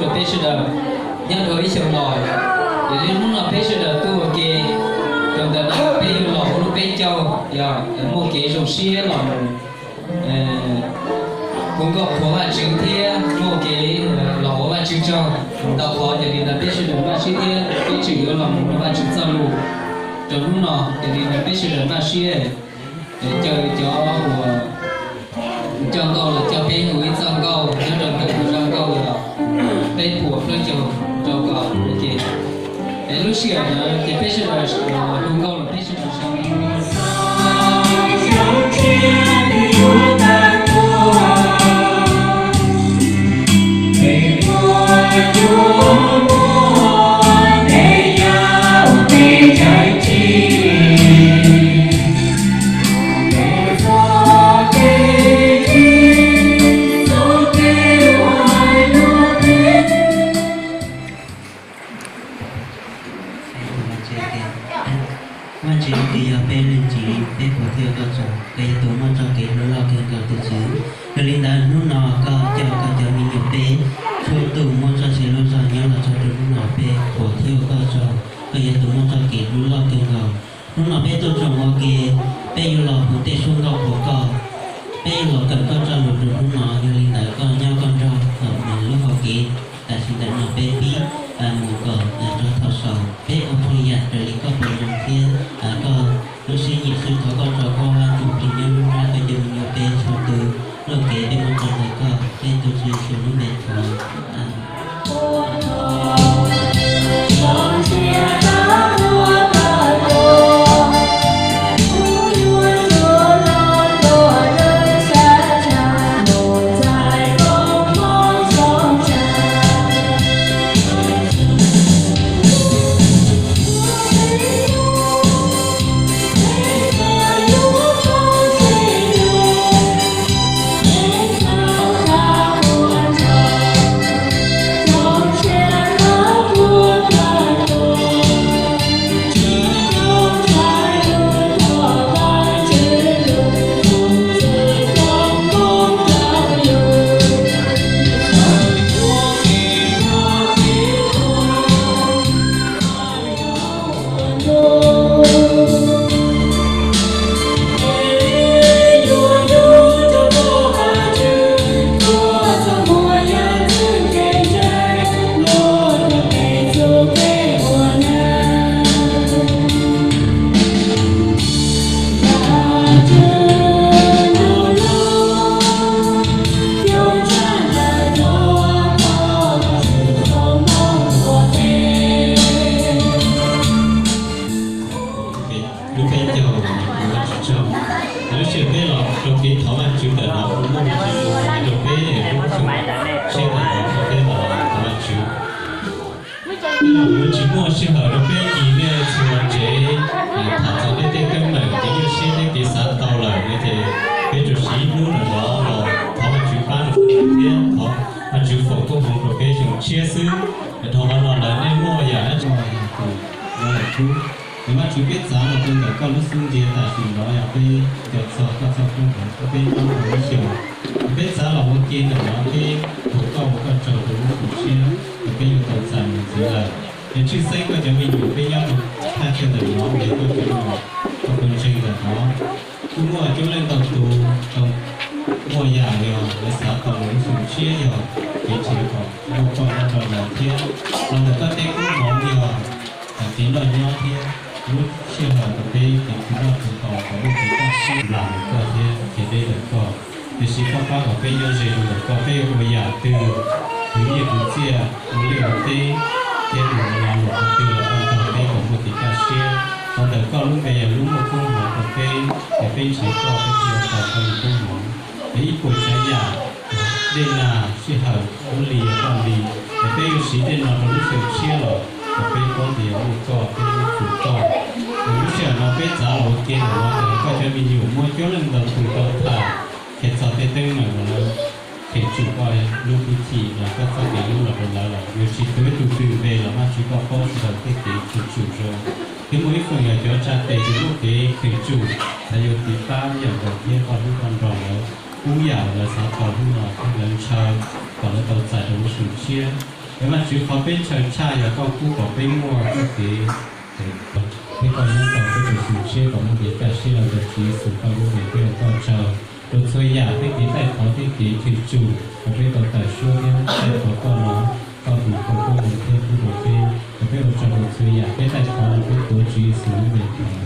rau peb sawv daws nyob rau ib xyoos los. Yog li hnub no peb sawv daws tuaj ua ke rau ntawm no peb yuav los ua lub peb caug, yog muaj kev zoo siab los mus hu nkauj qhuas Vajtswv thiab muaj kev los ua Vajtswv tsaug. Tau qhov yog li ntawd peb sawv daws npaj siab thiab peb tseem yuav los mus rau Vajtswv txoj lus rau hnub no. Yog li ntawd peb sawv daws npaj siab caw cov uas coj nkauj los coj peb hu ib txoj nkauj nyob rau ntawm zaj nkauj uas peb puas plaub caug rau kom ua ke. Es lub sij hawm ntawd ces peb sawv daws hu nkauj los peb sawv daws sawv Vajtswv, koj yog peb leej txiv, peb puas thiaj koj tsaug, koj yog tus muaj txoj kev hlub loj kawg nkaus tus Tswv. Yog li ntawd hnub no koj coj koj cov me nyuam peb txhua tus muaj txoj sia lub zog nyob los txog rau hnub no peb puas thiaj koj tsaug, koj yog tus muaj txoj kev hlub loj kawg nkaus. Hnub no peb tuaj tsoom ua ke, peb yuav los hu tej suab nkauj qhuas koj, peb yuav los kawm koj txoj lus rau hnub no. Yog li ntawd koj nyob koj nrog thaum nws lub hauv kev tam sim ntawm no peb pib mus kom txog thaum xaus peb ua txhua yam raws li koj puas zoo thiab koj lub siab nyiam xwb. Thov koj tso koj Vaj Ntsuj Plig nyob nruab nrab koj cov me nyuam peb txhua tus. Luaj kev peb muab tso ntawm koj, peb tus Tswv Yexus lub npe thov. Lub peb caug, lub sij hawm peb los rau kev thov Vajtswv ntawm no kuv muaj me ntsis lus hais rau peb lub xyoo tshiab ntawm no rau peb los thov Vajtswv. Yuav tsis muaj sij hawm rau peb kis nej txhua tsev tham txog peb tej teeb meem kev nyuaj siab thiab kev xav tau lawm no ces peb tsuas siv ib hnub no los thov Vajtswv pab rau peb thiab thov Vajtswv foom koob hmoov rau peb xyoo tshiab xwb. Dhau qhov no lawm nej muaj yam dab tsi los tus no lawm kub. Ces Vajtswv, peb txav los rau ntawm koj lub xub ntiag tam sim no yog peb nco txog koj txoj koob hmoov rau peb nyob rau lub xyoo. Ces peb txav los ua ke ntawm no peb thov koj ua koj tsaug rau lub xyoo tshiab uas peb yuav tau txais mus ntxiv lawm. Ces tshwj xeeb koj cov me nyuam peb nyob rau thaj chaw ntawm no, ces koj cov me nyuam tau tus ntseeg ntawm no kuj muaj coob leej ntau tus tau muaj yam yog lawv xav tau lawv lub xyoo tshiab yog kev nrhiav kom muaj koj nyob rau lawv thiab los ntawm koj tej koob hmoov yog kev noj nyob thiab lub sij hawm rau peb kev khwv noj khwv haus kom muaj kev kaj siab nplas ntawm koj thiab kev deb ntawm koj. Tiam sis koj pab kom peb nyob ze rau ntawm koj, peb yuav ua yam twg, khwv nyiaj khwv txiaj, ua liaj ua teb thiab ua lo lus qhov twg los koj nrog peb kom muaj kev kaj siab. Los ntawm koj lub npe yog lub muaj koob hmoov rau peb, ces peb nrhiav koj peb thiaj yuav tau koj lub koob hmoov. Ces ib puas tsav yam, dej nag sij hawm, ub li yog koj li, ces peb yuav siv tej no rau lub xyoo tshiab los kom peb paub tias yog muaj koj peb yuav tsum koj. Ces lub sij hawm no peb txav los ua ke ntawm no, koj cov me nyuam muaj coob leej ntau tus tau tham qhia txog tej teeb meem uas lawv cheem tsum koj lub hwj chim los koj txoj kev hlub los rau lawv lawm. Yuav tsis tuav ib tug twg npe los Vajtswv koj paub sawv daws tej kev cheem tsum zoo. Thiab muaj ib feem yog cov tsa tes ces muaj kev cheem tsum, lawv yuav tiv pab yam nkaus thiab koj hlub koj nrog lawv. Kub yam lawv xav tau hnub no thiab lawv ntshaw kom lawv tau txais rau lub xyoo tshiab. Es Vajtswv, qhov peb ntshaw tshaj yog koj pub kom peb muaj txoj kev, peb koj nyob tau peb tus xyoo tshiab kom muaj kev kaj siab los ntawm Tswv Yexus koj lub npe. Peb ua koj tsaug rau txhua yam, peb kev taij thov thiab kev chim tsum kom peb tau tawm suab thiab taij thov koj los koj tus koj koob hmoov thiab pub rau peb. Kom peb ua tsaug rau txhua yam peb taij thov los peb tuav Tswv Yexus lub npe thov.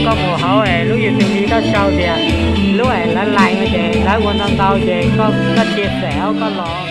Koj mus hauv es lub YouTube koj sau tias lub es lawv like no ces lawv ua ntau ntau ces koj chia sẻ hauv koj los.